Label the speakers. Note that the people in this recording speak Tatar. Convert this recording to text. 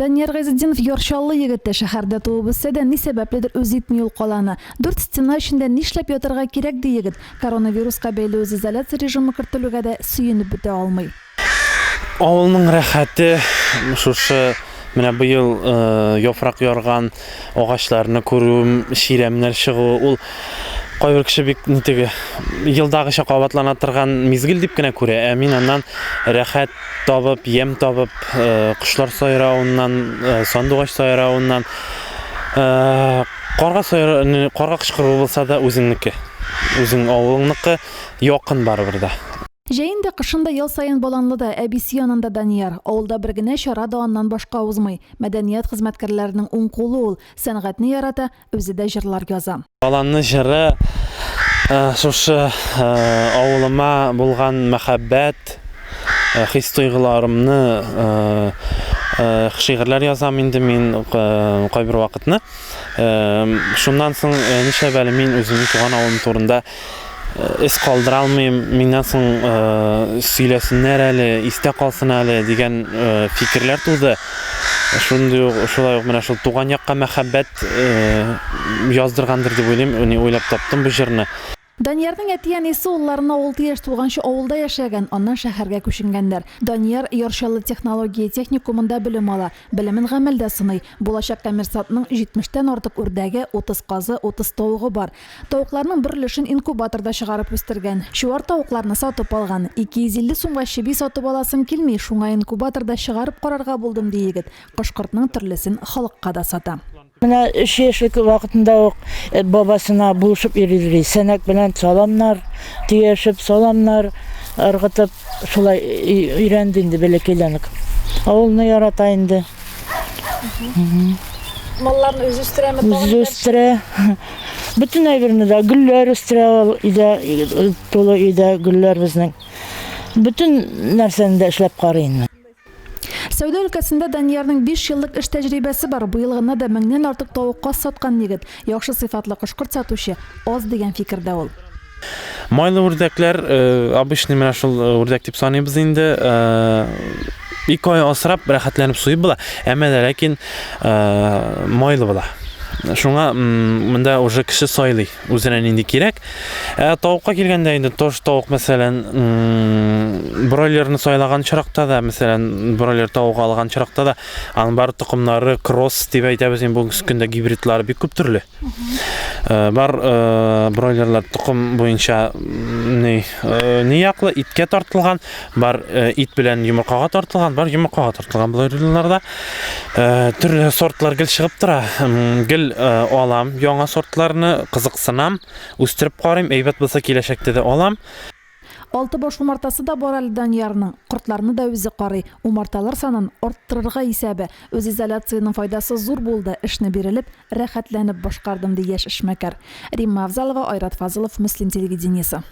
Speaker 1: Данияр Гыйзетдинов Яр Чаллы егете. Шәһәрдә туып үссә дә, ни сәбәпледер үз итми ул каланы. Дүрт стена эчендә нишләп ятарга кирәк, ди егет. Коронавируска бәйле үзизоляция режимы кертелүгә дә сөенеп бетә алмый.
Speaker 2: Авылның рәхәте шушы менә быел яфрак ярган агачларны күрүем, чирәмнәр чыгуы, ул кайбер кеше бик ни теге елдагыча кабатлана торган мизгел дип кенә күрә, ә мин аннан рәхәт табып, ямь табып, кошлар сайравыннан, сандугач сайравыннан, карга сайра, карга кычкыруы булса да үзеңнеке, үзең авылыңныкы якын барыбер дә.
Speaker 1: Җәен дә, кышын да ел саен Баланлыда, әбисе янында Данияр. Авылда бер генә чара да аннан башка узмый. Мәдәният хезмәткәрләренең уң кулы ул. Сәнгатьне ярата, үзе дә җырлар яза.
Speaker 2: Баланлы җыры шушы авылыма булган мәхәббәт, хис-тойгыларымны шигырьләр язам инде мин кайбер вакытны. Шуннан соң нишләп әле мин үземнең туган авылым турында эз калдыра алмыйм, миннән соң сөйләсеннәр әле, истә калсын әле дигән фикерләр туды. Шундый ук, шулай ук менә шул туган якка мәхәббәт яздыргандыр дип уйлыйм, уйлап таптым бу җырны.
Speaker 1: Даниярның әти-әнисе улларына алты яшь тулганчы авылда яшәгән, аннан шәһәргә күченгәннәр. Данияр Яр Чаллы технология техникумында белем ала. Белемен гамәлдә сыный. Булачак коммерсантның җитмештән артык үрдәге, 30 казы, 30 тавыгы бар. Тавыкларның бер өлешен инкубаторда чыгарып үстергән. Чуар тавыкларны сатып алган. 250 сумга чеби сатып аласым килми, шуңа инкубаторда чыгарып карарга булдым, ди егет. Кош-кортның төрлесен халыкка да сата.
Speaker 3: Менә өч яшьлек вакытында ук э, бабасына булышып йөри. Сәнәк белән саламнар төяшеп, саламнар ыргытып, шулай өйрәнде инде бәләкәйдән үк. Авылны ярата инде.
Speaker 1: Малларны үзе үстерәме?
Speaker 3: Үзе үстерә. Бөтен әйберне дә, гөлләр үстерә ул, өйдә, тулы өйдә гөлләр безнең. Бөтен нәрсәне дә эшләп карый инде.
Speaker 1: Сәүдә өлкәсендә Даниярның биш еллык эш тәҗрибәсе бар. Быел гына да меңнән артык тавык-каз саткан егет. Яхшы сыйфатлы кош-корт сатучы аз дигән фикердә ул.
Speaker 2: Майлы үрдәкләр, обычный менә шул үрдәк дип саныйбыз инде. Ике ай асрап, рәхәтләнеп суеп була, әмма дә ләкин майлы була. Шуңа монда уже кеше сайлый, үзенә нинди кирәк. Ә тавыкка килгәндә инде тоже тавык, мәсәлән, бройлерны сайлаган очракта да, мәсәлән, бройлер тавыгы алган очракта да, аның бар токымнары кросс дип әйтәбез инде бүгенге көндә гибридлары бик күп төрле. Э, бар э, бройлерлар токым буенча ни, э, ни яклы иткә тартылган, бар ит белән йомыркага тартылган, бар йомыркага тартылган бройлерларда. Төрле сортлар гел чыгып тора. Гел алам яңа сортларны, кызыксынам, үстереп карыйм, әйбәт булса киләчәктә дә алам.
Speaker 1: Алты баш умартасы да бар әле Даниярның. Кортларны да үзе карый. Умарталар санын арттырырга исәбе. Үзизоляциянең файдасы зур булды, эшне бирелеп, рәхәтләнеп башкардым, ди яшь эшмәкәр. Римма Авзалова, Айрат Фазылов, Мөслим телевидениесе.